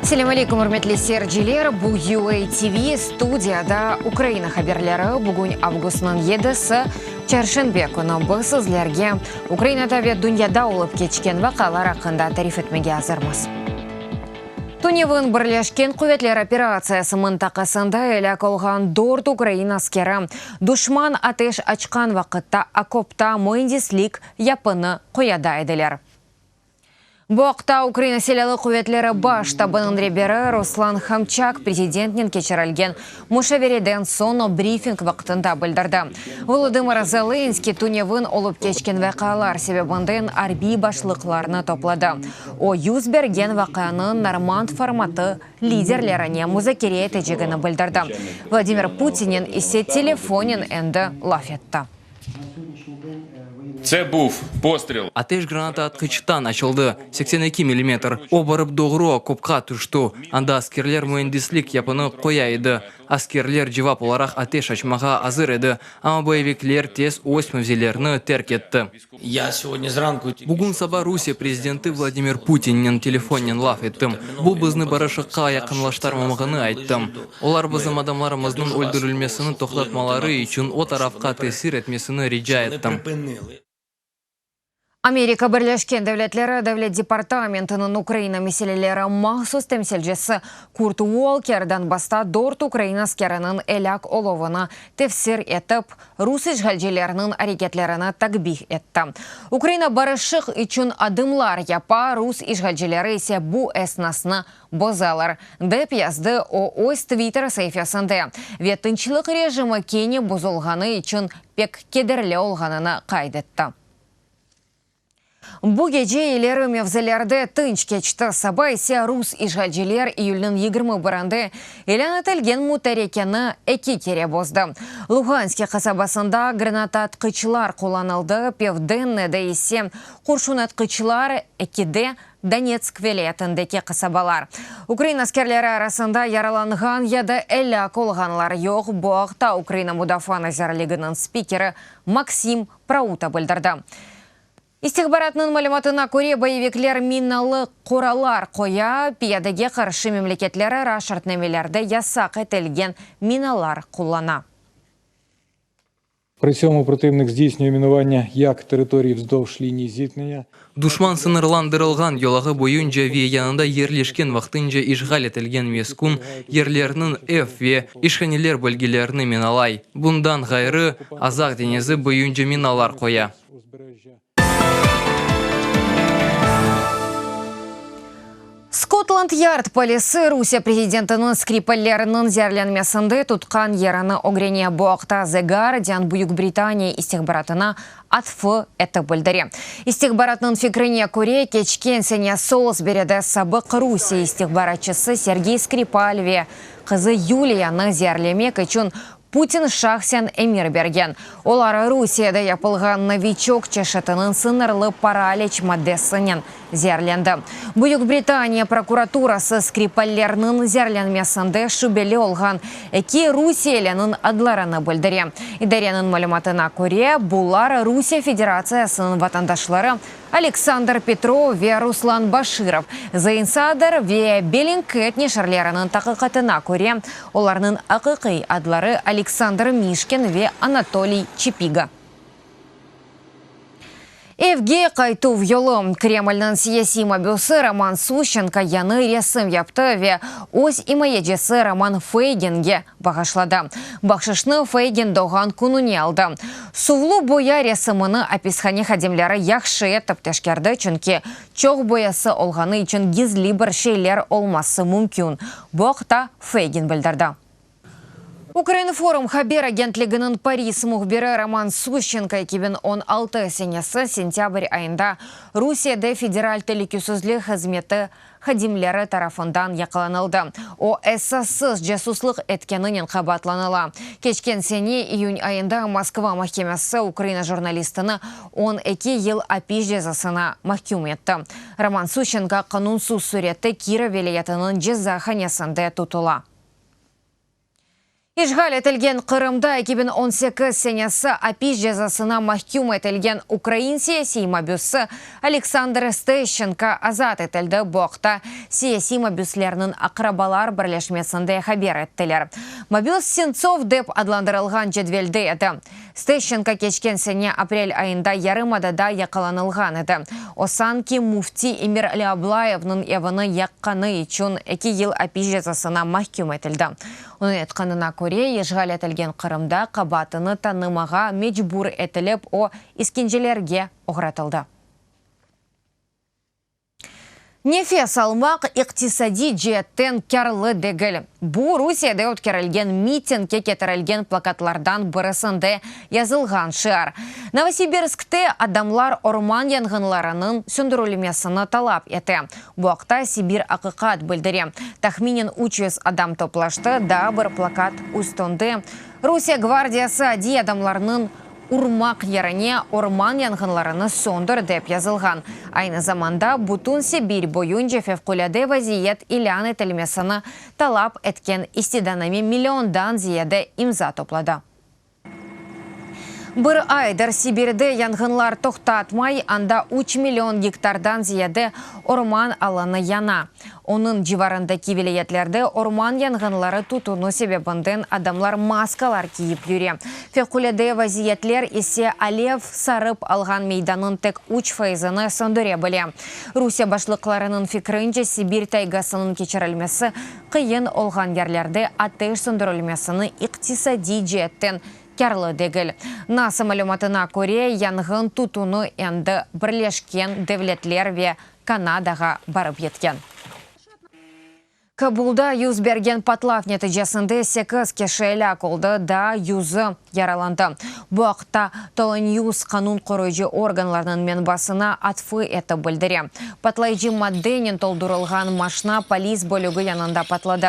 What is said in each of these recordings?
Selâm aleyküm, ürmetli seyirciler! Bu UA TV, studiyada Ukraina haberleri. Bugün avgustnıñ yedisi, çarşenbe künü. Biz sizlerge Ukrainada ve dünyada olıp keçken vaqialar aqqında tarif etmege azırmız. Tünevin Birleşken Quvetler operatsiyası mıntaqasında elâk olğan dört ukrain askeri, duşman ateş açqan vaqıtta okopta müendislik yapını qoyada ediler. Bu aqta Ukraina Silâlı Quvetleri Baş ştabınıñ reberi Ruslan Homçak prezidentnen keçirilgen muşavereden soñ brifing vaqtında bildirdi. Volodımır Zelenskıy tünevin olıp keçken vaqialar sebebinden arbiy başlıqlarnı topladı. O, yüz bergen vaqianı Normand formatı liderlerine muzakere etecegini bildirdi. Vladimir Putinnen ise telefonen endi laf etti. Tse buv postril. Ateş granata atqıçtan açıldı, 82 millimetr. O barıp doğru okopqa tüşti, anda askerler müendislik yapını qoya edi. Askerler cevap olaraq ateş açmağa azır edi, amma boyevikler tez öz mevzilerini terk etti. Bugün saba Rusiye prezidenti Vladimir Putinnen telefonnen laf ettim. Bu bizni barışıqqa yaqınlaştırmamağını ayttım. Olar bizim adamlarımıznıñ öldürilmesini toqtatmaları içün o tarafqa tesir etmesini rica ettim. Amerika Birleşken Devletleri Devlet departamentiniñ Ukraina meseleleri mahsus temsilcisi Kurt Uolker Donbassta dört ukrain askeriniñ elâk oluvını tefsir etip, rus işğalcileriniñ areketlerini takbih etti. Ukraina barışıq içün adımlar yapa, rus işğalcileri ise bu esnasnı bozalar, dep yazdı o öz Twitter saifesinde ve tınçlıq rejimi kene bozulğanı içün pek kederli olğanını qayd etti. Bu gece ileri mevzilerde tınç keçti, saba ise rus işğalciler iyülniñ 21-nde ilân etilgen mutarekeni eki kere bozdı. Luhanske qasabasında granataatqıçlar qullanıldı, Pivdennede ise qurşunatqıçlar, ekide Donetsk vilâyetindeki qasabalar. Ukraina askerleri arasında yaralanğan ya da elâk olğanlar yoq, bu aqta Ukraina Mudafaa nazirliginiñ spikeri Maksim Prauta bildirdi. İstihbaratnıñ malümatına köre, boyevikler minalı qoralar qoya, piyadege qarşı memleketlerara şartnamelerde yasaq etilgen minalar qullana. Pri tsьomu protivnik zdiyснює мінування як територій вздовж лінії зіткнення, Duşman sıñırlandırılğan yolağı boyunca ve yanında yerleşken vaqtınca işğal etilgen meskün yerlerniñ ev ve işhaneler bölgelerini minalay. Bundan ğayrı, Azaq deñizi boyunca minalar qoya. Skotland Yard polisi Rusiye prezidentiniñ Skripalleriniñ zeerlenmesinde tutqan yerini ögrene. Bu aqta The Guardian Büyük Britaniya istihbaratına atfı etip bildire. İstihbaratnıñ fikrine köre, keçken sene Solsberide sabıq Rusiye istihbaratçısı Sergey Skripal ve qızı Yuliyanı zeerlemek içün Putin şahsen emir bergen. Olar Rusiyede yapılğan Noviçok çeşitiniñ sıñırlı paraliç maddesinen zeerlendi. Büyük Britaniya prokuraturası Skripallerniñ zeerlenmesinde şübeli olğan eki rusiyeliniñ adlarını bildire. İdareniñ malümatına köre, bular Rusiye Federatsiyasınıñ vatandaşları Aleksandr Petrov ve Ruslan Başirov, The Insider ve Bellingcat neşirleriniñ taqiqatına köre, olarnıñ aqiqiy adları Aleksandr Mişkin ve Anatoliy Çepiga. Evge qaytuv yolu. Kremlniñ siyasiy mabüsi Roman Suşçenko yañı resim yaptı ve öz imayecisi Roman Feyginge bağışladı. Bahşışnı Feygin doğğan kününe aldı. Suvlu boya resimini apishane hadimleri yahşı etip teşkerdi, çünki çoq boyası olğanı içün gizli bir şeyler olması mümkün, bu aqta Feygin bildirdi. Ukrinform haber agentliginiñ Paris mühbiri Roman Suşçenko 2016 senesi sentâbr ayında Rusiyede Federal telükesizlik hızmeti hadimleri tarafından yaqalanıldı. O, esassız casuslıq etkeninen qabaatlanıla. Keçken sene iyün ayında Moskva mahkemesi Ukraina jurnalistini 12 yıl apis cezasına mahküm etti. Roman Suşçenko qanunsız sürette Kirov vilâyetiniñ cezahanesinde tutula. İşğal etilgen Qırımda 2018 senesi apis cezasına mahküm etilgen ukrain siyasiy mabüsi Aleksandr Steşçenko azat etildi. Bu aqta siyasiy mabüslerniñ aqrabalar birleşmesinde haber ettiler. Mabüs Sentsov dep adlandırılğan cedvelde edi. Steşçenko keçken sene aprel ayında yarımadada yaqalanılğan edi. O, sanki müfti Emirali Ablayevniñ evini yaqqanı içün eki yıl apis cezasına mahküm etildi. Onıñ aytqanına köre, işğal etilgen Qırımda qabaatını tanımağa mecbur etilip, o, iskencelerge oğratıldı. Nefes almaq iqtisadiy ceetten kârlı degil. Bu, Rusiyede ötkerilgen mitingge ketirilgen plakatlardan birisinde yazılğan şiar. Novosibirskte adamlar orman yanğınlarınıñ söndürilmesini talap ete. Bu aqta Sibir Aqiqat bildire. Tahminen 300 adam toplaştı, daa bir plakat üstünde Rusiye gvardiyası adiy adamlarnıñ urmaq yerine orman yanğınlarını söndür dep yazılğan. Aynı zamanda bütün Sibir boyunca fevqulâde vaziyet ilân etilmesini talap etken istidaname milliondan ziyade imza topladı. Bir aydır Sibirde yanğınlar toqtatmay, anda üç million gektardan ziyade orman alanı yana. Onıñ civarındaki vilâyetlerde orman yanğınları tutunu sebebinden adamlar maskalar kiyip yüre. Fevqulâde vaziyetler ise alev sarıp alğan meydanıñ tek üç faizini söndüre bile. Rusiye başlıqlarınıñ fikrince, Sibir taygasınıñ keçirilmesi qıyın olğan yerlerde ateş söndürilmesini iqtisadiy ceetten kârlı degil. NASA malümatına köre, yanğın tutunu endi Birleşken Devletler ve Kanadağa barıp yetken. Kabulda yüz bergen patlav neticesinde sekiz kişi elâk oldı, daa yüzü yaralandı. Bu aqta TOLOnews qanun qoruyıcı organlarnıñ menbasına atfı etip bildire. Patlayıcı maddenen toldurılğan maşna polis bölügi yanında patladı.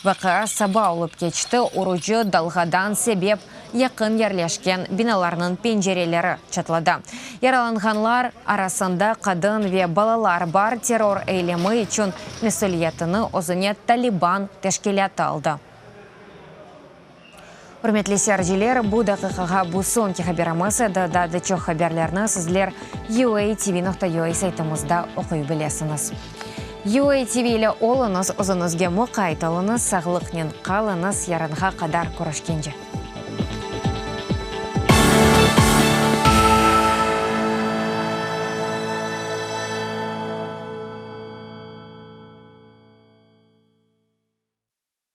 Vaqia saba olıp keçti, urucı dalğadan sebep yaqın yerleşken binalarnıñ pencereleri çatladı. Yaralanğanlar arasında qadın ve balalar bar, terror eylemi içün mesüliyetini özüne Taliban teşkilâtı aldı. Ürmetli seyirciler, bu daqiqağa bu soñki haberimiz edi. Daa da çoq haberlerni sizler UATV.ua saytımızda oquy bilesiñiz. UATV ile oluñız, özüñizge muqayt oluñız, sağlıqnen qalıñız, yarınğa qadar körüşkence.